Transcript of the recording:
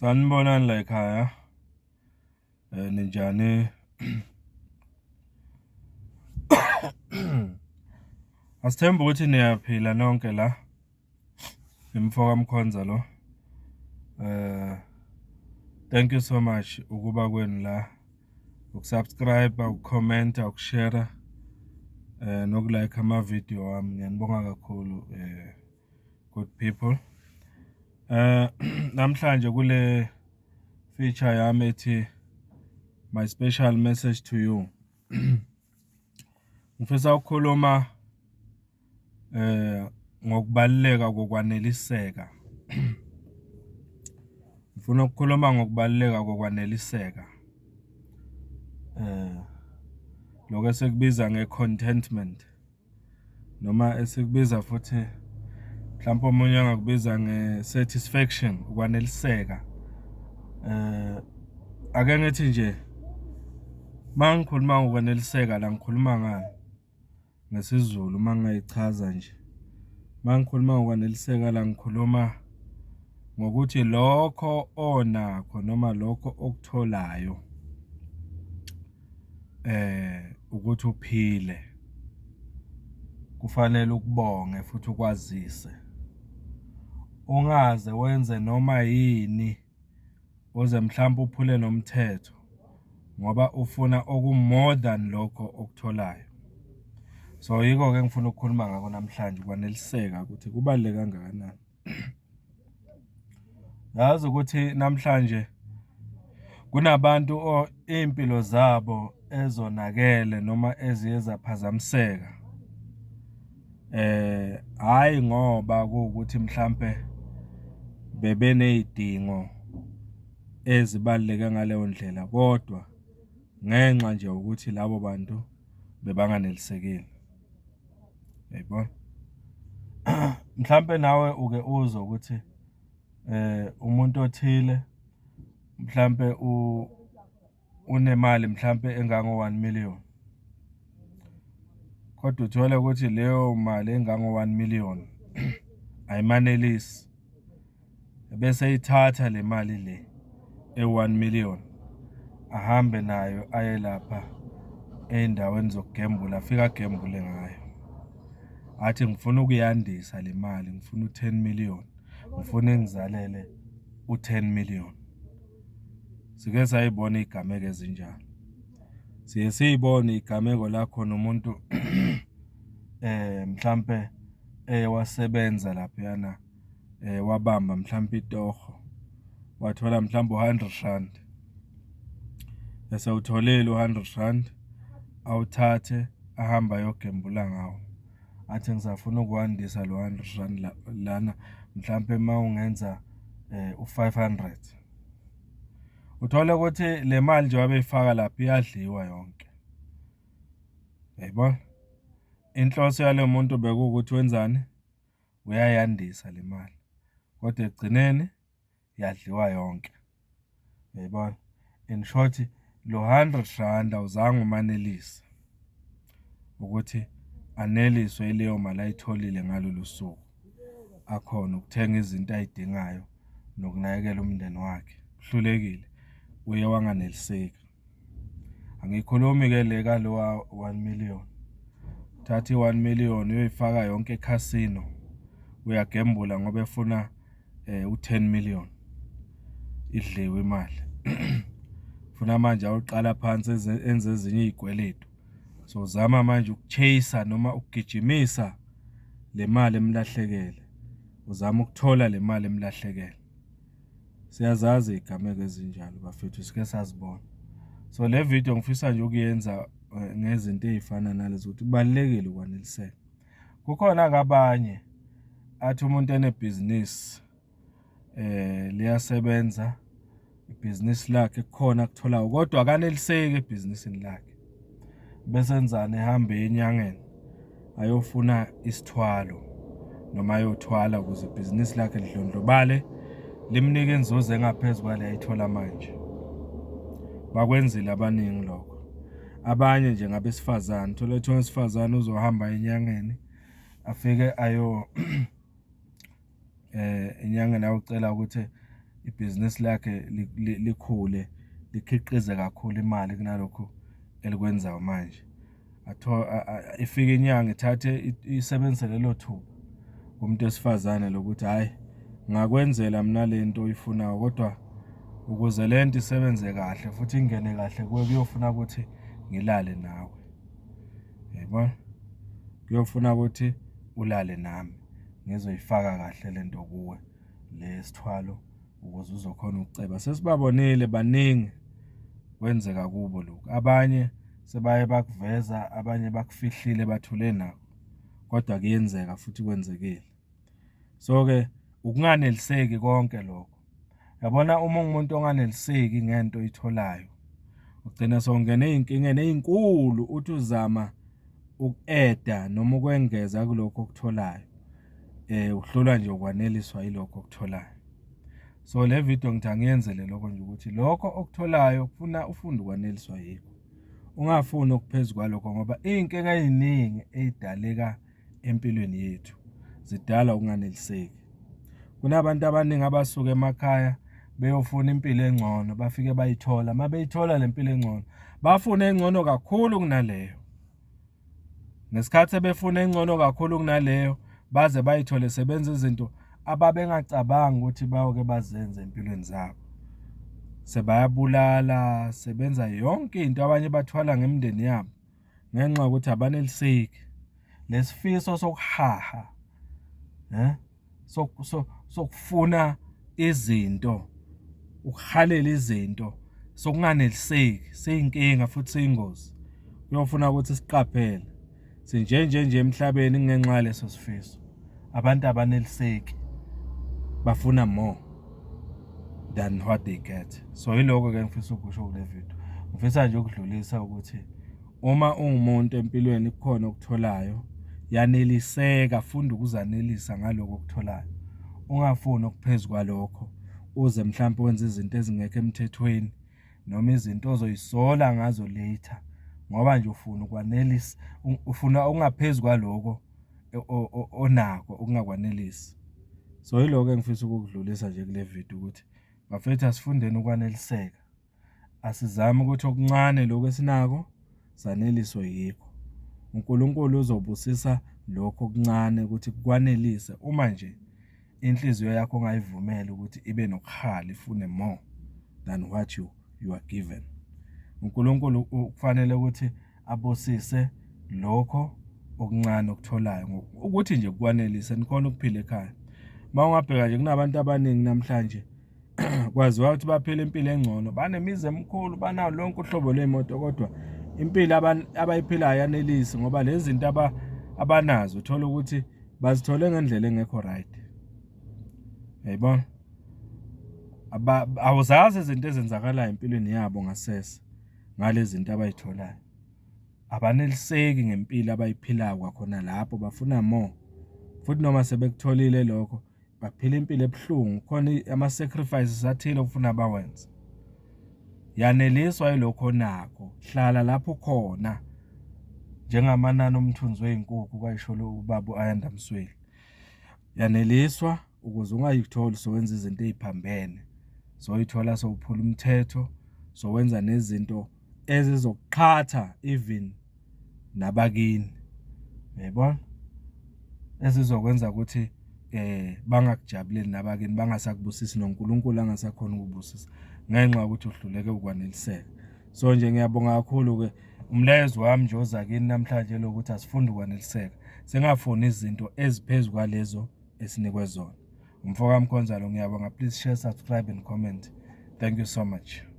Sanibonani layikhaya, ninjani? Asithembe ukuthi niyaphila nonke la, umfo kaMkhonza lo. Thank you so much ukuba kwenu la, uku-subscribe-a, ukukhomenta, ukushera noku-like amavidiyo wami. Ngiyanibonga kakhulu good people. Namhlanje kule feature yami ethi my special message to you. Ngifisa ukukhuluma ngokubaluleka kokwaneliseka. Ngifuna ukukhuluma ngokubaluleka kokwaneliseka. Lokho esikubiza nge-contentment noma esikubiza futhi mhlawumpe omunye angakubiza nge-satisfaction, ukwaneliseka. Ake ngithi nje uma ngikhuluma ngokwaneliseka la ngikhuluma ngani ngesiZulu uma ngingayichaza nje. Uma ngikhuluma ngokwaneliseka la ngikhuluma ngokuthi lokho onakho noma lokho okutholayo ukuthi uphile, kufanele ukubonge futhi ukwazise. Ungaze wenze noma yini uze mhlampe uphule nomthetho ngoba ufuna oku-more than lokho okutholayo. So, yiko-ke engifuna ukukhuluma ngako namhlanje, ukwaneliseka ukuthi kubaluleke kangakanani. Yazi ukuthi namhlanje kunabantu iy'mpilo zabo ezonakele noma eziye zaphazamiseka, hhayi ngoba kuwukuthi mhlampe bebeney'dingo ezibaluleke ngaleyo ndlela, kodwa ngenxa nje yokuthi labo bantu bebanganelisekile, uyayibona? Mhlampe nawe uke uzwe ukuthi umuntu othile mhlampe unemali mhlampe engango-one million, kodwa uthole ukuthi leyo mali engango-one million ayimanelisi, ebese eyithatha le mali le ewu-one million, ahambe nayo aye lapha ey'ndaweni zokugembula, afike agembule ngayo. Athi ngifuna ukuyandisa le mali, ngifuna u-ten million, ngifuna ingizalele u-ten million. Sike sayibona iy'gameko ezinjalo. Siye siy'bone iy'gameko la khona umuntu mhlampe wasebenza laphayana, wabamba mhlampe itoho, wathola mhlampe u-hundred rand. Esewutholile u-hundred rand, awuthathe ahambe ayogembula ngawo. Athi ngisafuna ukuwandisa lo hundred rand lana, mhlampe uma ungenza u-five hundred. Uthole ukuthi le mali njengoba beyifaka lapha iyadliwa yonke, uyayibona? Inhloso yalo muntu bekuwukuthi wenzani? Uyayandisa le mali, kodwa ekugcineni yadliwa yonke, uyayibona? In short, lo hundred rand awuzange umanelise ukuthi aneliswe yileyo mali ayitholile ngalolo suku, akhone ukuthenga izinto ay'dingayo nokunakekela umndeni wakhe. Uhlulekile, uye wanganeliseki. Angiyikhulumi-ke le kalowa one million. Thatha i-one million uyoyifaka yonke ekhasino, uyagembula ngoba efuna u-ten million, idliwe imali. Ufuna manje ayoqala phansi enze ezinye iy'kweletu. So, uzama manje uku-chase-a noma ukugijimisa le mali emlahlekele, uzama ukuthola le mali emlahlekele. Siyazazi iy'gameko ezinjalo bafethu, sike sazibona. So, le video ngifisa nje ukuyenza ngezinto ey'fana nalezo ukuthi kubalulekile ukwaneliseka. Kukhona-ke abanye athi umuntu enebhizinisi liyasebenza ibhizinisi lakhe, kukhona akutholayo kodwa akaneliseki ebhizinisini lakhe. Bese enzani? Ehambe enyangeni ayofuna isithwalo noma ayothwala ukuze ibhizinisi lakhe lidlondlobale, limnike inzuzo engaphezu kwale ayithola manje. Bakwenzile abaningi lokho. Abanye nje ngabesifazane, uthole ukuthi owesifazane uzohamba enyangeni afike ayo enyangeni ayocela ukuthi ibhizinisi lakhe likhule, likhiqize kakhulu imali kunalokhu elikwenzayo manje. Ifike inyanga ithathe isebenzise lelo thuba kumuntu wesifazane lokuthi, hhayi, ngingakwenzela mina le nto oyifunayo, kodwa ukuze le nto isebenze kahle futhi ingene kahle kuwe, kuyofuna ukuthi ngilale nawe. Uyayibona? Kuyofuna ukuthi ulale nami, ngizoyifaka kahle le nto kuwe, le yesithwalo, ukuze uzokhona ukuceba. Sesibabonile baningi kwenzeka kubo lokhu. Abanye sebaye bakuveza, abanye bakufihlile, bathule nakho, kodwa kuyenzeka futhi kwenzekile. So-ke, ukunganeliseki konke lokho. Yabona, uma ungumuntu onganeliseki ngento oyitholayo, ugcina sewungena ey'nkingeni ey'nkulu, uthi uzama uku-add-a noma ukwengeza kulokhu okutholayo, uhlulwa nje ukwaneliswa yilokho okutholayo. So, le video ngithi angiyenzele lokho nje ukuthi lokho okutholayo kufuna ufunde ukwaneliswa yikho. Ungafuni okuphezu kwalokho, ngoba iy'nkinga ey'ningi ey'daleka empilweni yethu zidalwa ukunganeliseki. Kunabantu abaningi abasuka emakhaya beyofuna impilo engcono, bafike bayithola. Uma beyithola le mpilo engcono, bafuna engcono kakhulu kunaleyo. Ngesikhathi sebefuna engcono kakhulu kunaleyo, baze bayithole sebenza izinto ababengacabangi ukuthi bayoke bazenze empilweni zabo. Sebayabulala, sebenza yonke into, abanye bathwala ngemindeni yabo ngenxa yokuthi abaneliseki. Lesifiso sokuhaha, sokufuna izinto, ukuhalela izinto, sokunganeliseki, siyinkinga futhi siyingozi. Kuyofuna ukuthi siqaphele. Sinje nje nje emhlabeni ngenxa yaleso sifiso. Abantu abaneliseki, bafuna more than what they get. So, yiloko-ke engifisa ukusho kule video. Ngifisa nje ukudlulisa ukuthi uma ungumuntu empilweni kukhona okutholayo, yaneliseka, funda ukuzanelisa ngaloko okutholayo. Ungafuni okuphezu kwalokho, uze mhlampe wenze izinto ezingekho emthethweni noma izinto ozoyisola ngazo later, ngoba nje ufuna ukwanelisa, ufuna okungaphezu kwaloko onako okungakwanelisi. So, yiloko engifisa ukukudlulisa nje kule video ukuthi, bafethu, asifundeni ukwaneliseka. Asizame ukuthi okuncane lokhu esinako saneliswe yikho. uNkulunkulu uzobusisa lokho okuncane ukuthi kukwanelise, uma nje inhliziyo yakho ungayivumeli ukuthi ibe nokuhala, ifune more than what you are given. uNkulunkulu kufanele ukuthi abusise lokho okuncane okutholayo ukuthi nje kukwanelise, nikhona ukuphila ekhaya. Uma ungabheka nje, kunabantu abaningi namhlanje kwaziwa ukuthi baphila impilo engcono, banemizi emikhulu, banawo lonke uhlobo lwey'moto, kodwa impilo abayiphilayo ayanelisi, ngoba lezi zinto abanazo uthola ukuthi bazithole ngendlela engekho right. Uyayibona? Awuzazi izinto ezenzakalayo empilweni yabo ngasese ngalezi zinto abayitholayo. Abaneliseki ngempilo abayiphilayo kwakhona lapho, bafuna more. Futhi noma sebekutholile lokho, baphila impilo ebuhlungu, khona ama-sacrifices athile okufuna bawenze. Yaneliswa yilokho onakho, hlala lapho ukhona njengamanani omthunzi wey'nkukhu, kwayisho lo ubaba u-Ayanda Msweli. Yaneliswa ukuze ungayitholi sowenza izinto ey'phambene, soyithola sowuphula umthetho, sowenza nezinto ezizokuqhatha even nabakini. Uyayibona? Ezizokwenza ukuthi bangakujabuleli nabakini, bangasakubusisi, noNkulunkulu angasakhona ukukubusisa ngenxa yokuthi uhluleke ukwaneliseka. So nje ngiyabonga kakhulu-ke, umlayezo wami nje oza kini namhlanje lokuthi asifunde ukwaneliseka, singafuni izinto eziphezu kwalezo esinikwe zona. Umfo kaMkhonza lo, ngiyabonga. Please share, subscribe and comment. Thank you so much.